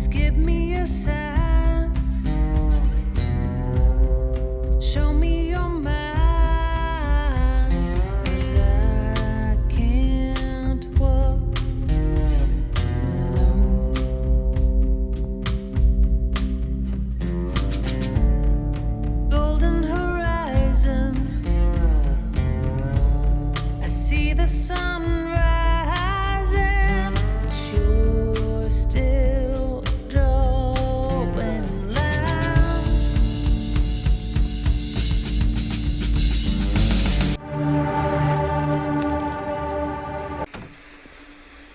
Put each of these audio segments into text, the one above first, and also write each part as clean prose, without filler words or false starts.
Please give me a sign. Show me your mind. 'Cause I can't walk alone. Golden horizon. I see the sun rising, but you're still drawing lines.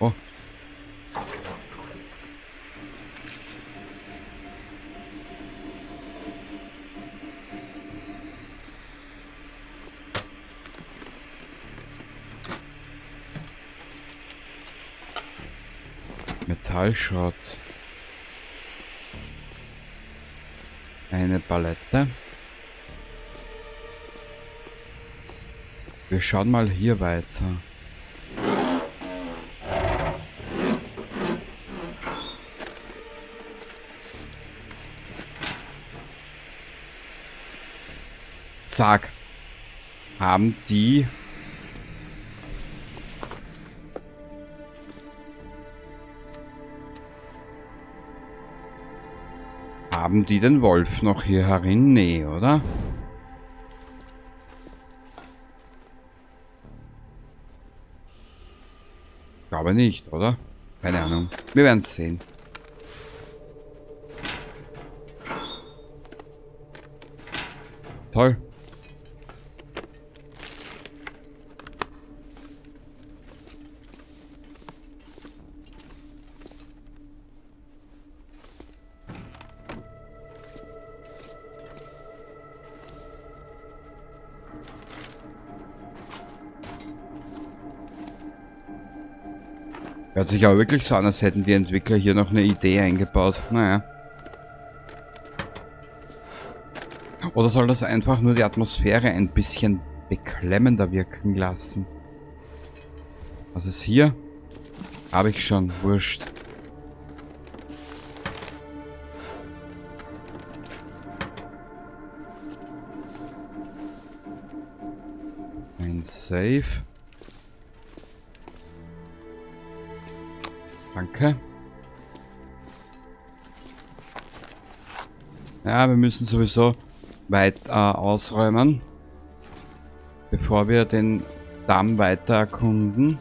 Oh. Metallschrott. Eine Palette. Wir schauen mal hier weiter. Zack. Haben die Haben die den Wolf noch hier herin? Nee, oder? Glaube nicht, oder? Keine Ahnung. Wir werden's sehen. Toll. Hört sich aber wirklich so an, als hätten die Entwickler hier noch eine Idee eingebaut. Naja. Oder soll das einfach nur die Atmosphäre ein bisschen beklemmender wirken lassen? Was ist hier? Hab ich schon. Wurscht. Ein Safe. Danke. Ja, wir müssen sowieso weit ausräumen, bevor wir den Damm weiter erkunden.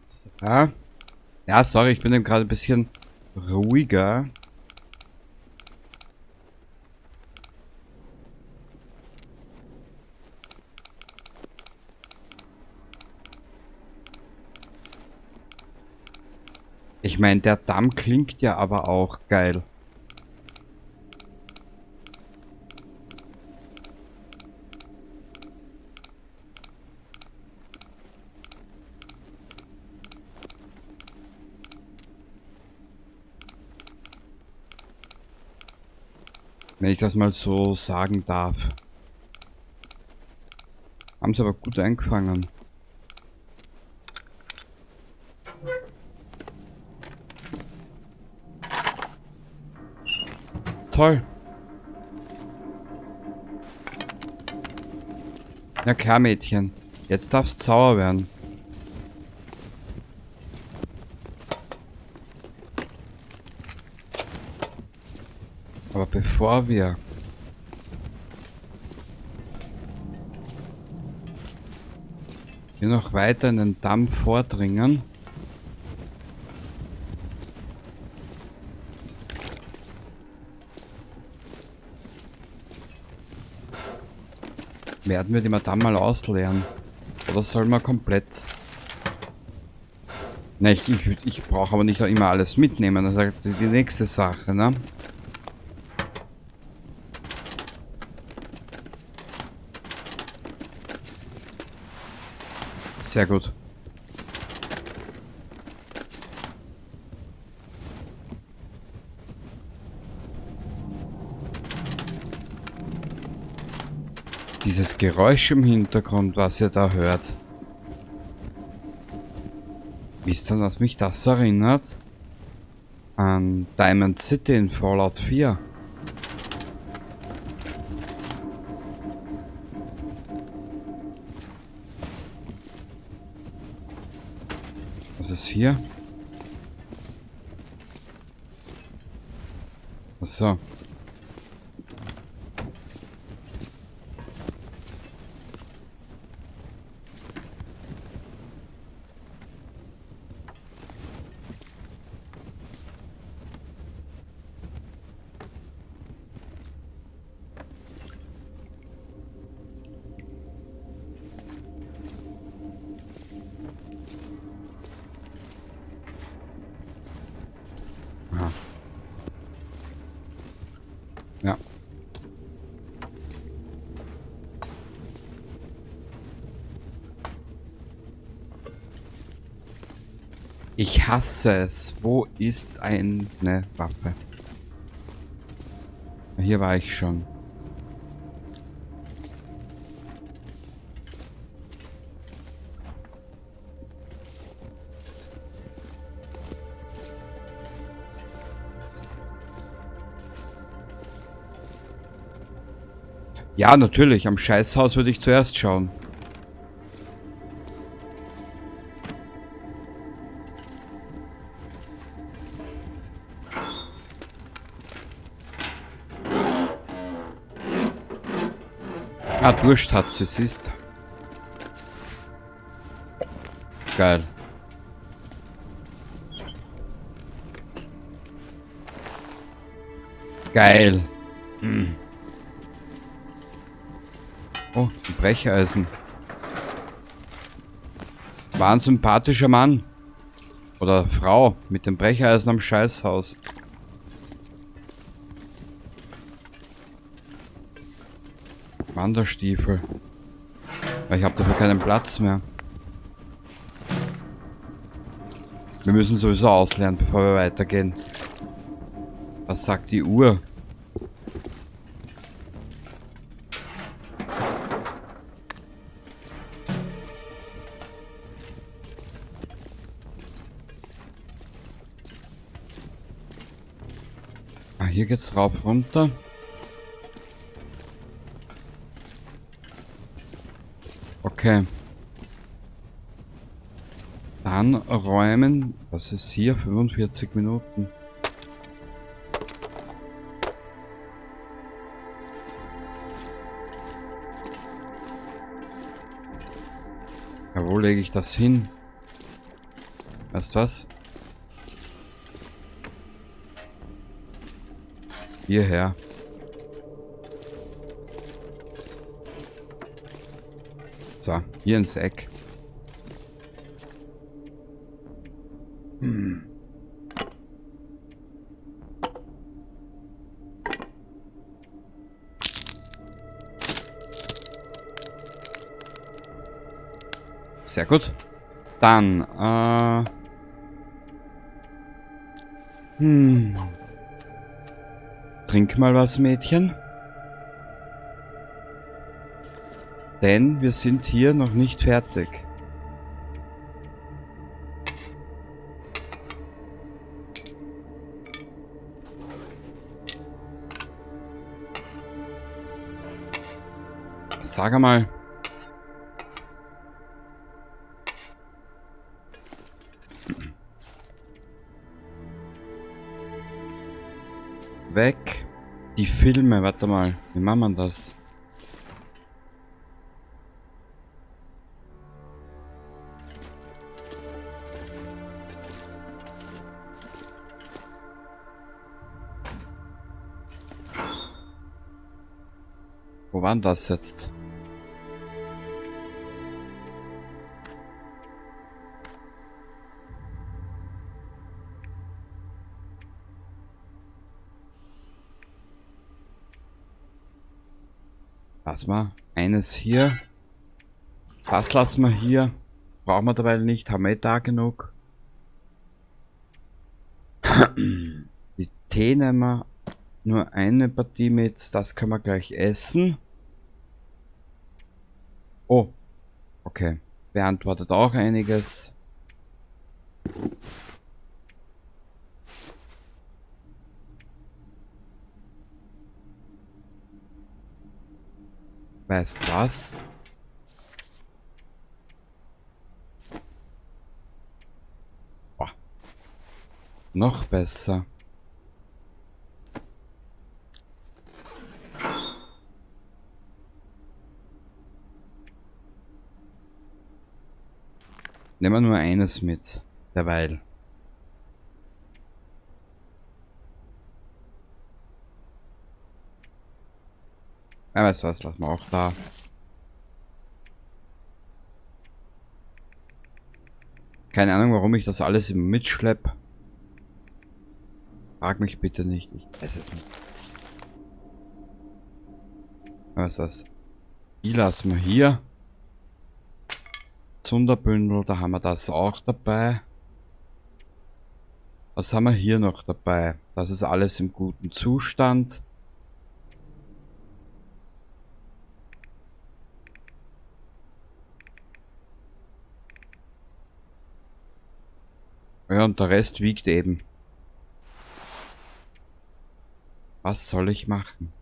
So. Ja, sorry, ich bin eben gerade ein bisschen ruhiger. Ich mein, der Damm klingt ja aber auch geil. Wenn ich das mal so sagen darf. Haben sie aber gut eingefangen. Toll. Na klar, Mädchen. Jetzt darfst du sauer werden. Aber bevor wir hier noch weiter in den Damm vordringen, werden wir die Madame mal ausleeren. Oder soll man komplett... Ne, ich brauche aber nicht immer alles mitnehmen. Das ist die nächste Sache, ne? Sehr gut. Dieses Geräusch im Hintergrund, was ihr da hört. Wisst ihr, was mich das erinnert? An Diamond City in Fallout 4. Was ist hier? Achso. Ja. Ich hasse es. Wo ist eine Waffe? Hier war ich schon. Ja, natürlich. Am Scheißhaus würde ich zuerst schauen. Ah, Durst hat sie, siehst. Geil. Geil. Hm. Oh, ein Brecheisen. War ein sympathischer Mann. Oder Frau mit dem Brecheisen am Scheißhaus. Wanderstiefel. Weil ich habe dafür keinen Platz mehr. Wir müssen sowieso auslernen, bevor wir weitergehen. Was sagt die Uhr? Ah, hier geht's rauf runter. Okay. Dann räumen. Was ist hier? 45 Minuten. Ja, wo lege ich das hin? Weißt du was? Hierher. So, hier ins Eck. Hm. Sehr gut. Dann, Trink mal was, Mädchen. Denn wir sind hier noch nicht fertig. Sag mal. Weg. Die Filme, warte mal. Wie macht man das? Wo war denn das jetzt? Lass mal eines hier. Das lassen wir hier. Brauchen wir dabei nicht. Haben wir eh da genug. Die Tee nehmen wir nur eine Partie mit. Das können wir gleich essen. Oh. Okay. Beantwortet auch einiges. Weißt was? Boah. Noch besser. Nehmen wir nur eines mit, derweil. Ja, weißt du was, lassen wir auch da. Keine Ahnung, warum ich das alles immer mitschlepp. Frag mich bitte nicht, ich weiß es nicht. Was ist das? Die lassen wir hier. Zunderbündel, da haben wir das auch dabei. Was haben wir hier noch dabei? Das ist alles im guten Zustand. Ja, und der Rest wiegt eben. Was soll ich machen?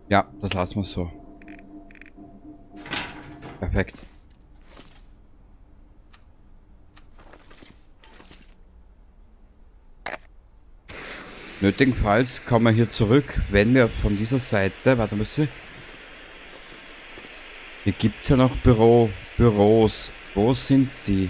Ja, das lassen wir so. Perfekt. Nötigenfalls kommen wir hier zurück, wenn wir von dieser Seite... Warte mal, hier gibt's ja noch Büros. Wo sind die?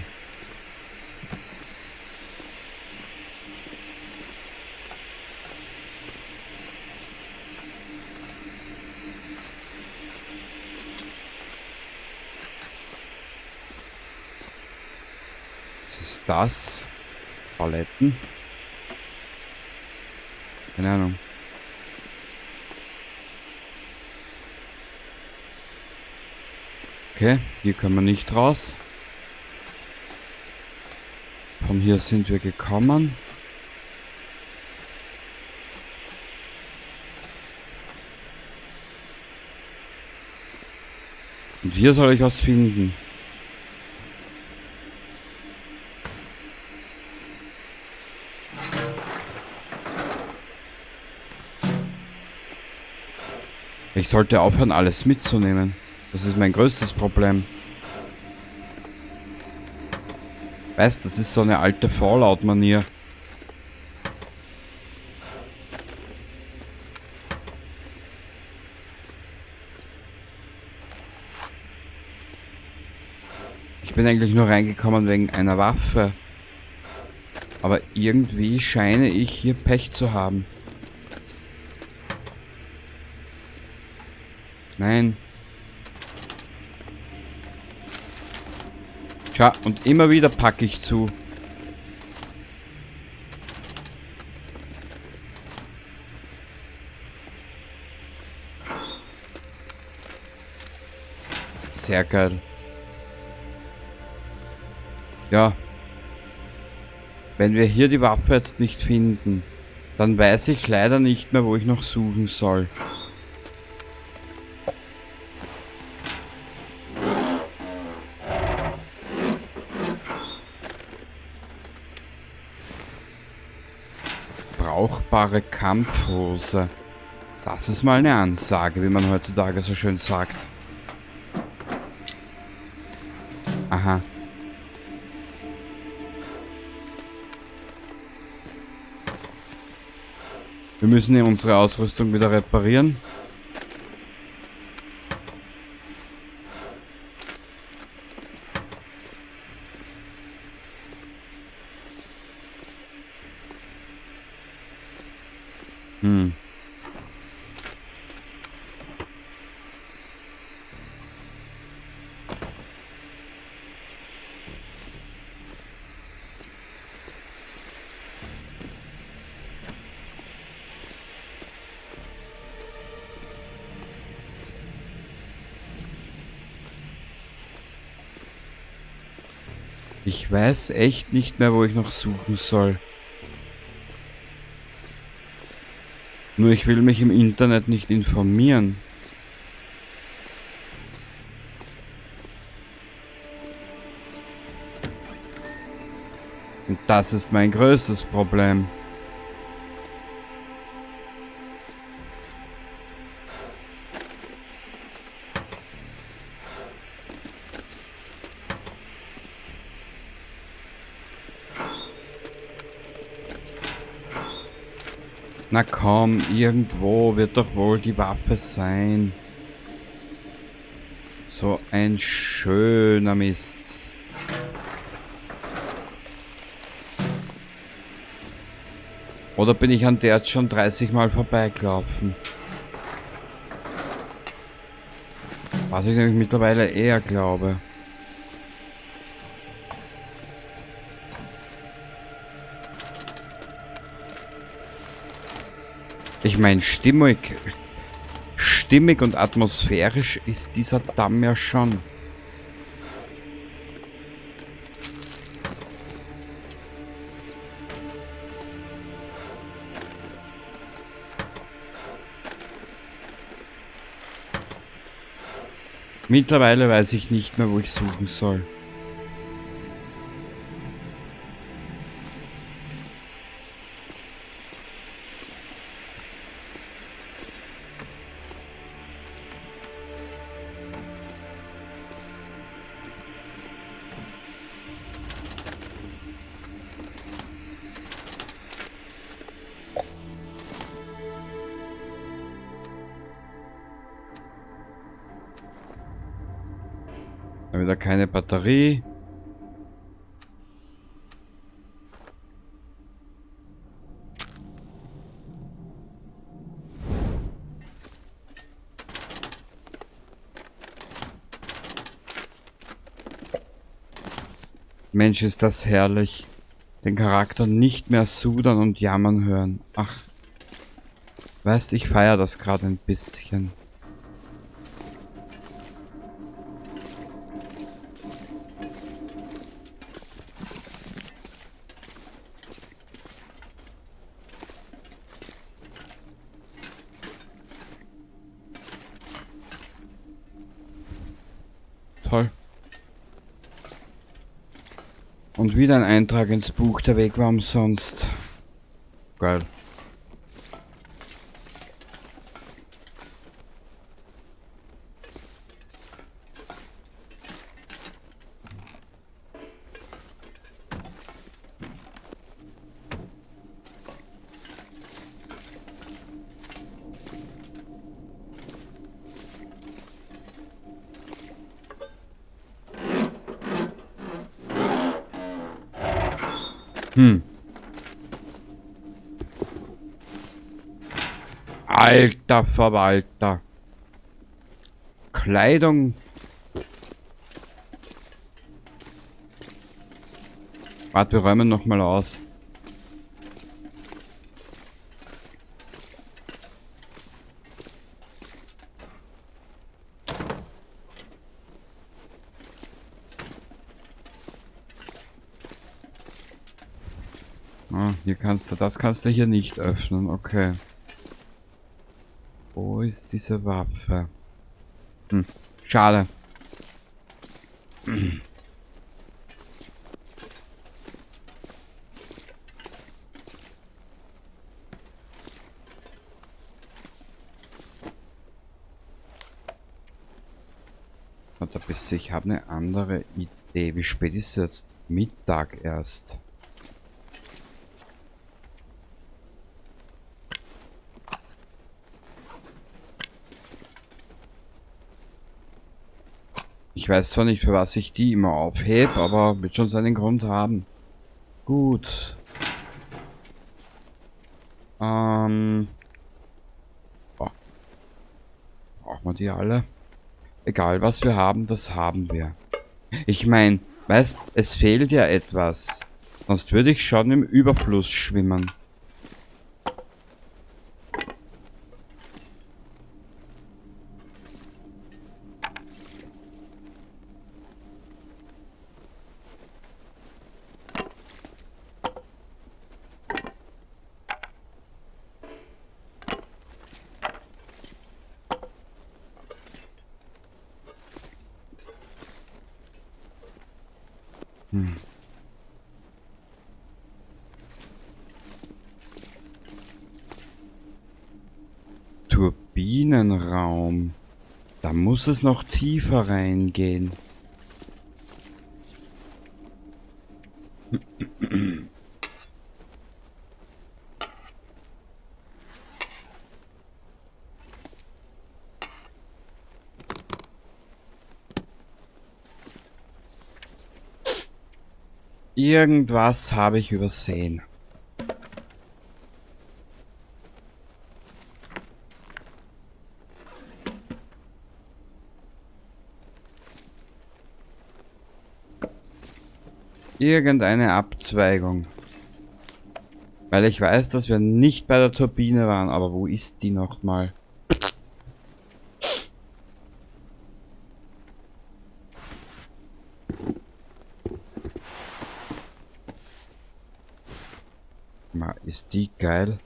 Was ist das? Paletten? Keine Ahnung. Okay, hier können wir nicht raus. Von hier sind wir gekommen. Und hier soll ich was finden. Ich sollte aufhören, alles mitzunehmen. Das ist mein größtes Problem. Weißt, das ist so eine alte Fallout-Manier. Ich bin eigentlich nur reingekommen wegen einer Waffe. Aber irgendwie scheine ich hier Pech zu haben. Nein. Tja, und immer wieder packe ich zu. Sehr geil. Ja. Wenn wir hier die Waffe jetzt nicht finden, dann weiß ich leider nicht mehr, wo ich noch suchen soll. Brauchbare Kampfhose. Das ist mal eine Ansage, wie man heutzutage so schön sagt. Aha. Wir müssen hier unsere Ausrüstung wieder reparieren. Ich weiß echt nicht mehr, wo ich noch suchen soll. Nur ich will mich im Internet nicht informieren. Und das ist mein größtes Problem. Na komm, irgendwo wird doch wohl die Waffe sein. So ein schöner Mist. Oder bin ich an der jetzt schon 30 Mal vorbeigelaufen? Was ich nämlich mittlerweile eher glaube. Ich meine, stimmig und atmosphärisch ist dieser Damm ja schon. Mittlerweile weiß ich nicht mehr, wo ich suchen soll. Wieder keine Batterie. Mensch, ist das herrlich. Den Charakter nicht mehr sudern und jammern hören. Ach. Weißt, ich feiere das gerade ein bisschen. Toll. Und wieder ein Eintrag ins Buch, der Weg war umsonst. Geil. Alter Verwalter. Kleidung. Warte, wir räumen nochmal aus. Ah, hier kannst du, das kannst du hier nicht öffnen, okay. Wo ist diese Waffe? Hm, schade. Warte, bis ich habe eine andere Idee. Wie spät ist jetzt? Mittag erst. Ich weiß zwar nicht, für was ich die immer aufhebe, aber wird schon seinen Grund haben. Gut. Oh. Brauchen wir die alle? Egal, was wir haben, das haben wir. Ich mein, weißt, es fehlt ja etwas. Sonst würde ich schon im Überfluss schwimmen. Hm. Turbinenraum. Da muss es noch tiefer reingehen. Irgendwas habe ich übersehen. Irgendeine Abzweigung. Weil ich weiß, dass wir nicht bei der Turbine waren, aber wo ist die nochmal? Ma, ist die geil?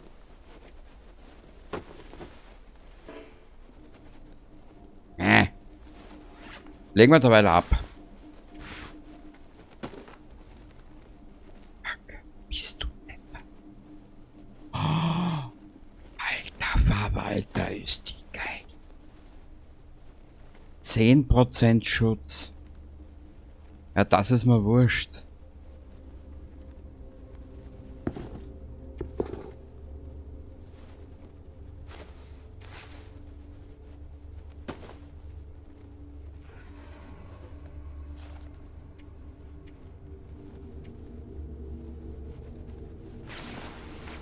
Legen wir derweil ab. Fuck, bist du deppert? Oh, alter Verwalter, ist die geil. 10% Schutz. Ja, das ist mir wurscht.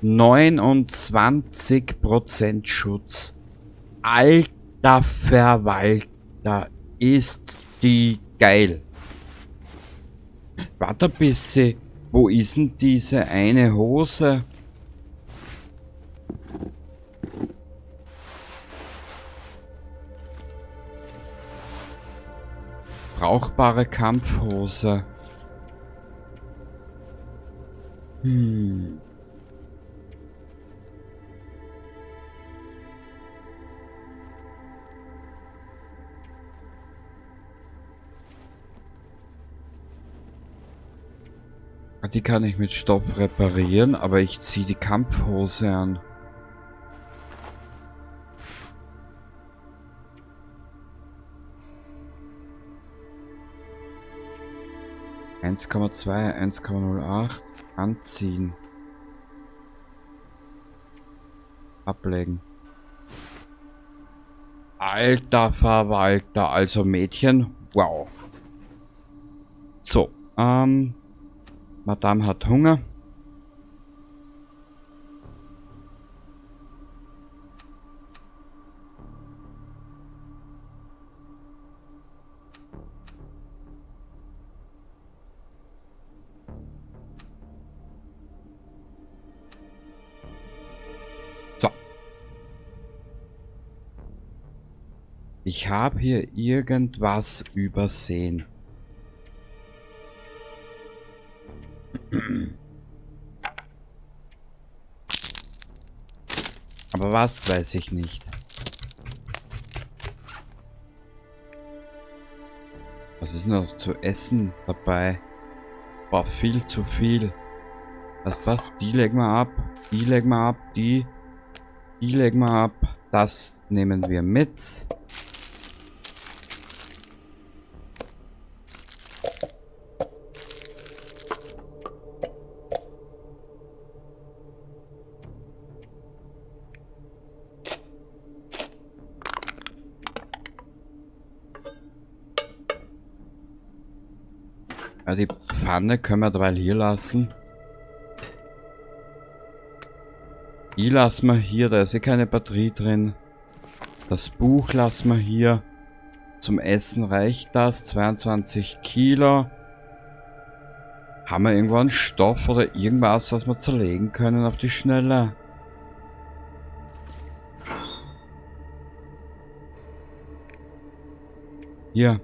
29% Schutz. Alter Verwalter, ist die geil. Warte ein bisschen. Wo ist denn diese eine Hose? Brauchbare Kampfhose. Die kann ich mit Stoff reparieren, aber ich ziehe die Kampfhose an. 1,2, 1,08. Anziehen. Ablegen. Alter Verwalter, also Mädchen, wow. So, Madame hat Hunger. So. Ich habe hier irgendwas übersehen. Aber was, weiß ich nicht. Was ist noch zu essen dabei? Boah, viel zu viel. Weißt was? Die legen wir ab. Die legen wir ab. Die. Die legen wir ab. Das nehmen wir mit. Ja, die Pfanne können wir derweil hier lassen. Die lassen wir hier, da ist eh keine Batterie drin. Das Buch lassen wir hier. Zum Essen reicht das. 22 Kilo. Haben wir irgendwo einen Stoff oder irgendwas, was wir zerlegen können auf die Schnelle? Hier.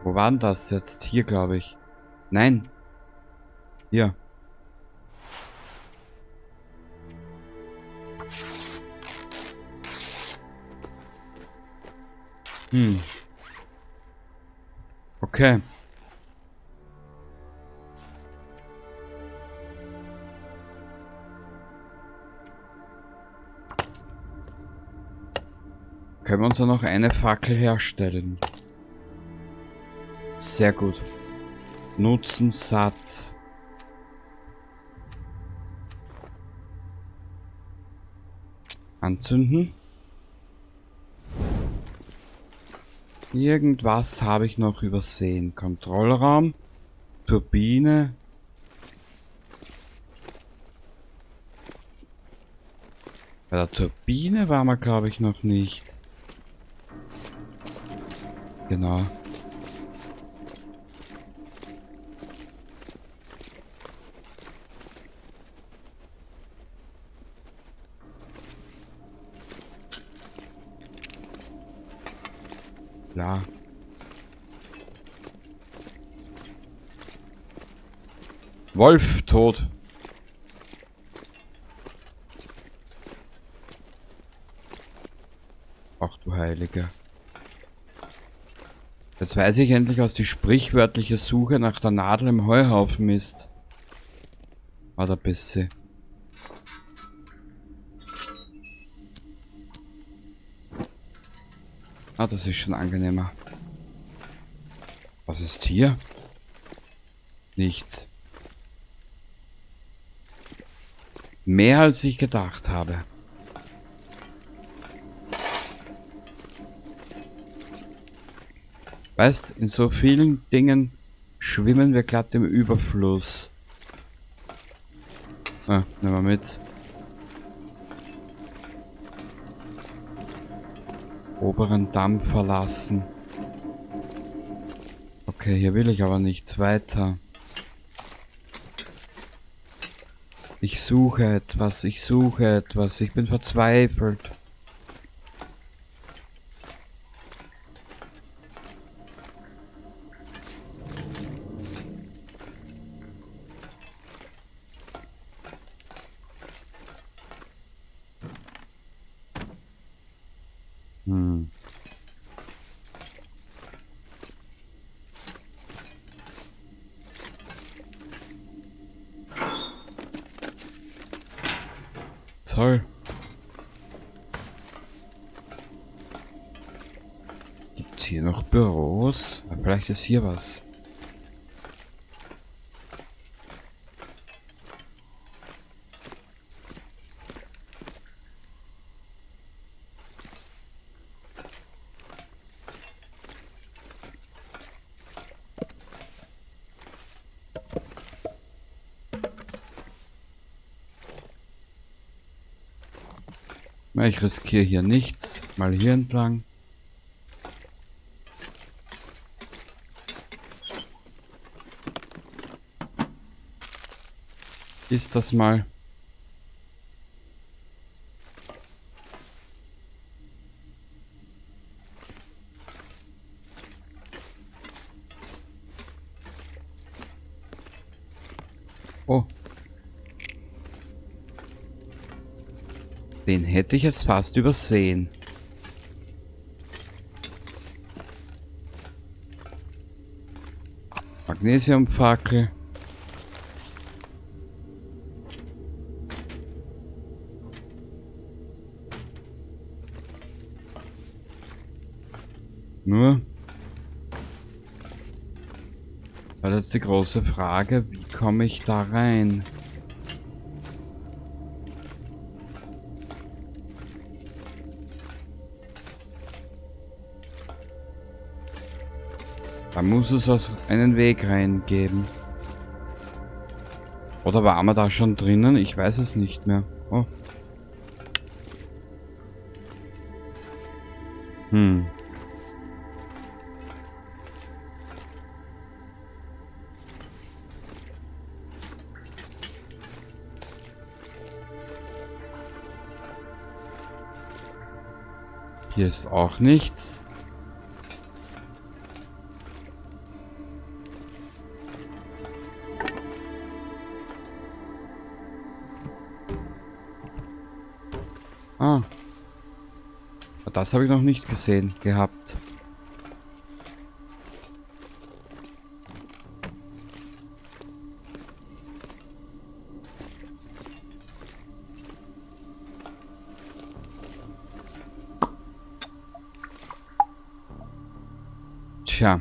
Wo war denn das jetzt? Hier, glaub ich. Nein. Hier. Hm. Okay. Können wir uns ja noch eine Fackel herstellen. Sehr gut. Nutzensatz. Anzünden. Irgendwas habe ich noch übersehen. Kontrollraum. Turbine. Bei der Turbine waren wir, glaube ich, noch nicht. Genau. Klar. Wolf tot. Ach du Heiliger. Jetzt weiß ich endlich, was die sprichwörtliche Suche nach der Nadel im Heuhaufen ist. War der Bisse. Ah, das ist schon angenehmer. Was ist hier? Nichts. Mehr als ich gedacht habe. Weißt, in so vielen Dingen schwimmen wir glatt im Überfluss. Ah, nehmen wir mit. Oberen Damm verlassen. Okay, hier will ich aber nicht weiter. Ich suche etwas, ich suche etwas, ich bin verzweifelt. Toll. Gibt's hier noch Büros? Vielleicht ist hier was. Ich riskiere hier nichts. Mal hier entlang. Ist das mal. Oh. Den hätte ich jetzt fast übersehen. Magnesiumfackel. Nur. Das war jetzt die große Frage, wie komme ich da rein? Da muss es einen Weg reingeben. Oder waren wir da schon drinnen? Ich weiß es nicht mehr. Oh. Hm. Hier ist auch nichts. Ah. Das habe ich noch nicht gesehen gehabt. Tja.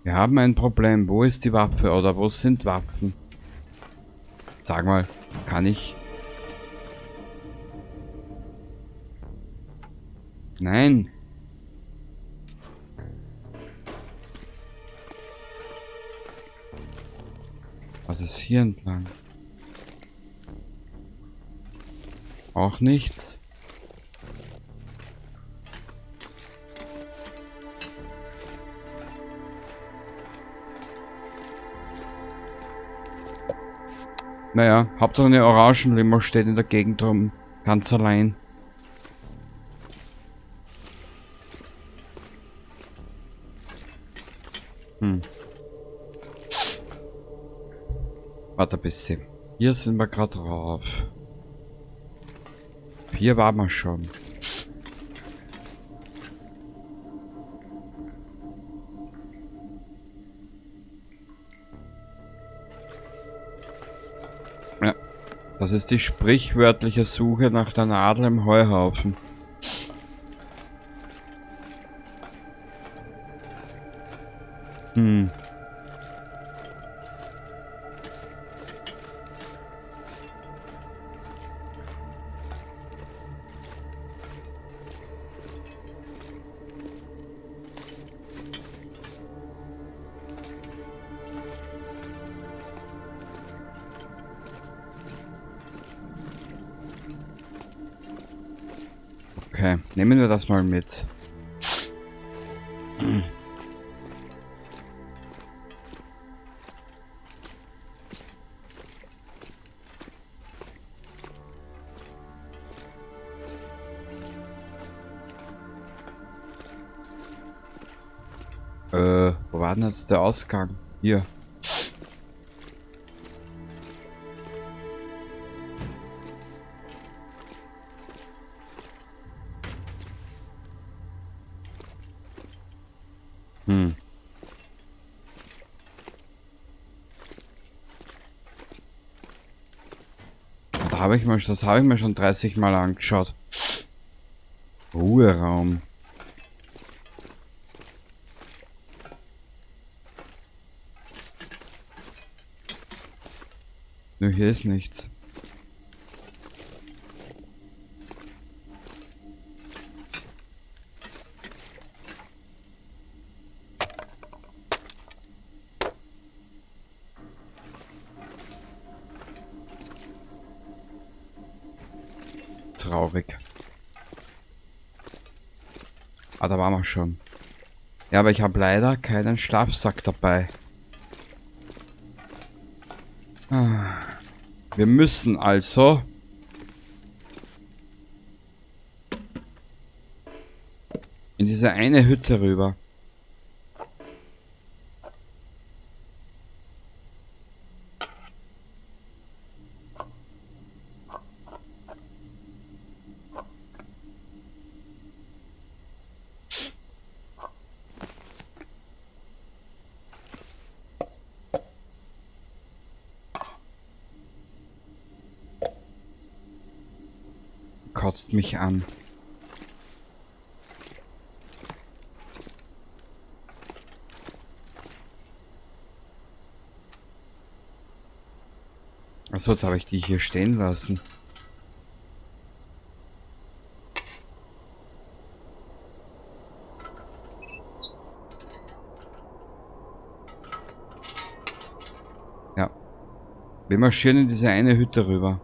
Wir haben ein Problem. Wo ist die Waffe oder wo sind Waffen? Sag mal, kann ich... Nein. Was ist hier entlang? Auch nichts. Naja, Hauptsache eine Orangenlimo steht in der Gegend rum. Ganz allein. Warte ein bisschen. Hier sind wir grad drauf. Hier waren wir schon. Ja, das ist die sprichwörtliche Suche nach der Nadel im Heuhaufen. Okay, nehmen wir das mal mit. Wo war denn jetzt der Ausgang? Hier. Da habe ich mir, das habe ich mir schon 30 Mal angeschaut. Ruheraum. Nur hier ist nichts. Traurig. Ah, da waren wir schon. Ja, aber ich habe leider keinen Schlafsack dabei. Ah. Wir müssen also in diese eine Hütte rüber. Kotzt mich an. Achso, jetzt habe ich die hier stehen lassen. Ja. Wir marschieren in diese eine Hütte rüber.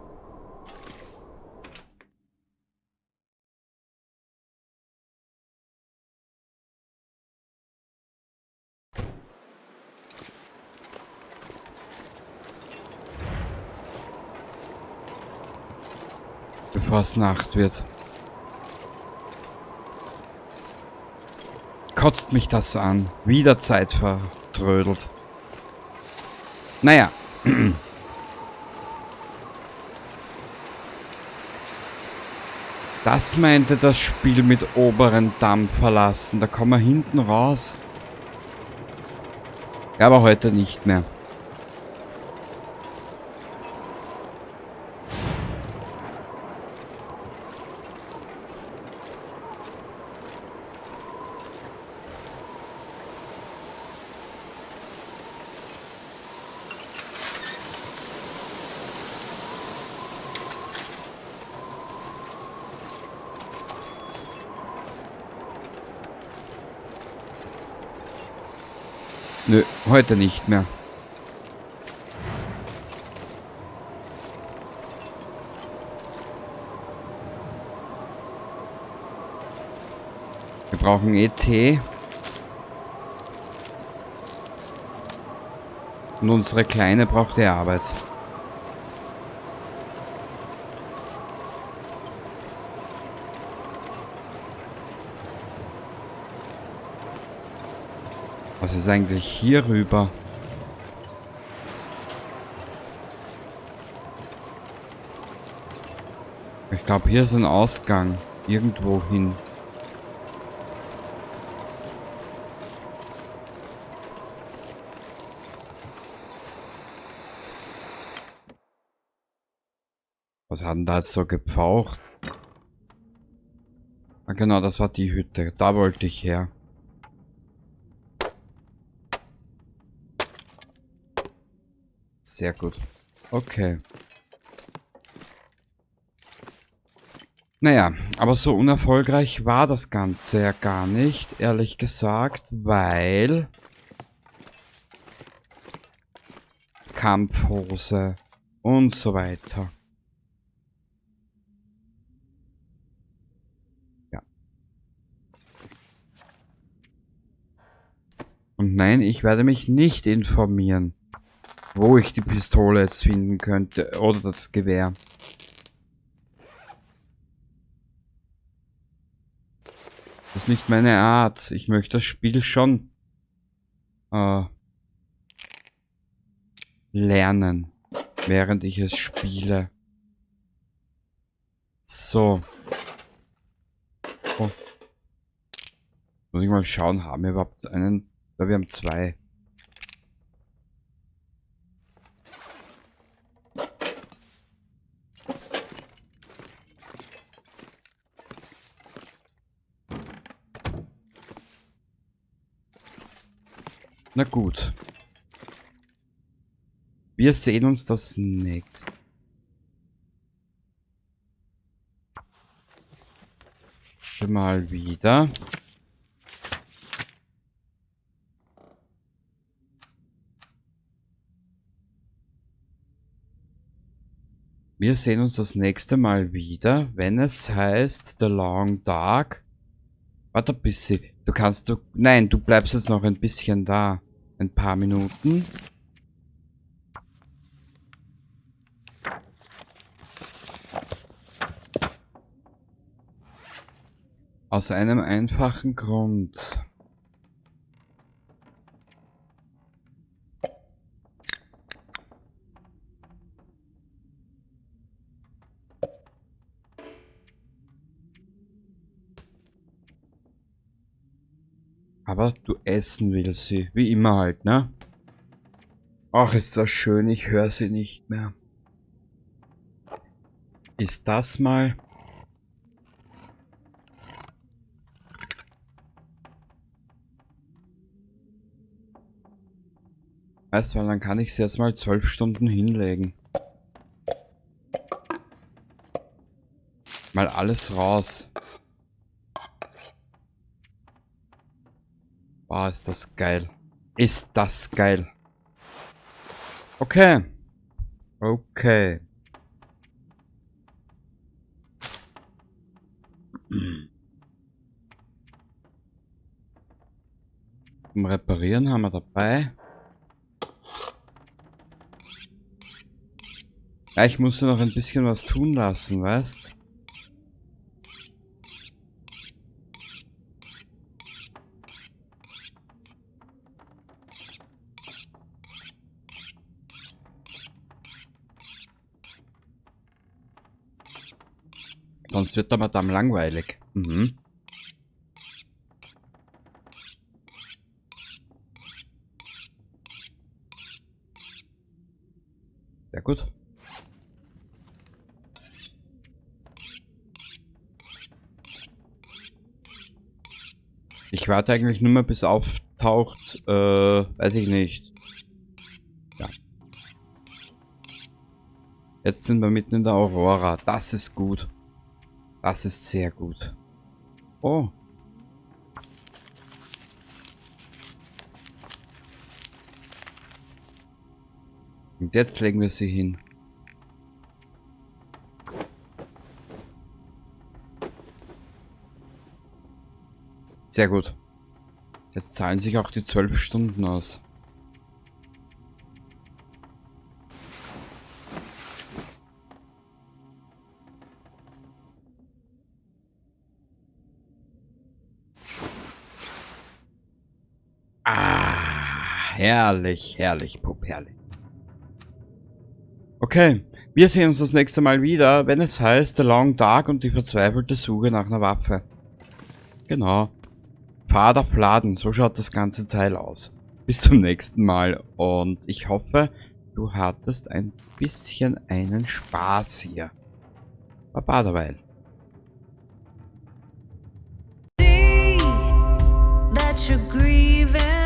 Bevor es Nacht wird. Kotzt mich das an. Wieder Zeit vertrödelt. Naja. Das meinte das Spiel mit oberen Damm verlassen. Da kommen wir hinten raus. Ja, aber heute nicht mehr. Nö, heute nicht mehr. Wir brauchen eh Tee. Und unsere Kleine braucht die Arbeit. Was ist eigentlich hier rüber? Ich glaube, hier ist ein Ausgang. Irgendwo hin. Was hat denn da jetzt so gepfaucht? Ah genau, das war die Hütte. Da wollte ich her. Sehr gut. Okay. Naja, aber so unerfolgreich war das Ganze ja gar nicht, ehrlich gesagt, weil Kampfhose und so weiter. Ja. Und nein, ich werde mich nicht informieren, wo ich die Pistole jetzt finden könnte oder das Gewehr. Das ist nicht meine Art. Ich möchte das Spiel schon lernen, während ich es spiele. So. Oh. Muss ich mal schauen, haben wir überhaupt einen? Ja, wir haben zwei. Na gut. Wir sehen uns das nächste Mal wieder. Wir sehen uns das nächste Mal wieder, wenn es heißt The Long Dark. Warte ein bisschen. Du kannst du... Nein, du bleibst jetzt noch ein bisschen da. Ein paar Minuten. Aus einem einfachen Grund. Aber du essen willst sie. Wie immer halt, ne? Ach, ist das schön. Ich höre sie nicht mehr. Ist das mal... Weißt du, weil dann kann ich sie jetzt mal 12 Stunden hinlegen. Mal alles raus. Boah, ist das geil. Ist das geil. Okay. Okay. Zum Reparieren haben wir dabei. Ja, ich muss ja noch ein bisschen was tun lassen, weißt? Sonst wird der Madame langweilig. Mhm. Sehr gut. Ich warte eigentlich nur mal, bis auftaucht, weiß ich nicht. Ja. Jetzt sind wir mitten in der Aurora. Das ist gut. Das ist sehr gut. Oh. Und jetzt legen wir sie hin. Sehr gut. Jetzt zahlen sich auch die 12 Stunden aus. Ah, herrlich, herrlich, Pup, herrlich. Okay, wir sehen uns das nächste Mal wieder, wenn es heißt The Long Dark und die verzweifelte Suche nach einer Waffe. Genau. Vater Fladen, so schaut das ganze Teil aus. Bis zum nächsten Mal und ich hoffe, du hattest ein bisschen einen Spaß hier. Baba derweil. That you're grieving.